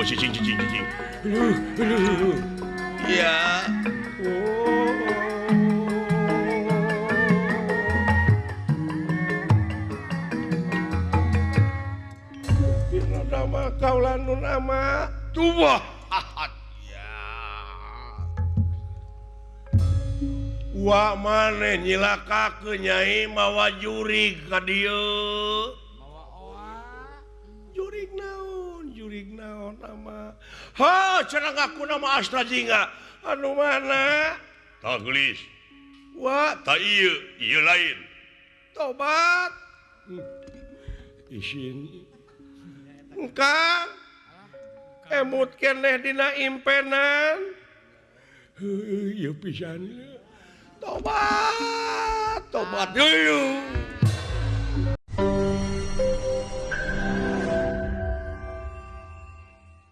Cicing cicing cicing. Aduh, aduh. Ya. Oh. Dina nama kaula nun ama tuh. Ya. Wa maneh nyilakakeun nyai mawa jurig ka dieu. Mawa oa. Jurig naon? Jurig naon ama? Ha, cenah ngaku nama Astra Jingga. Anu mana? Tah geulis. Wa, tah ieu, ieu lain. Tobat. Isin. Engkang. Emut keneh dina impenan. Heuh, ieu pisan. Tobat, tobat. Yuh.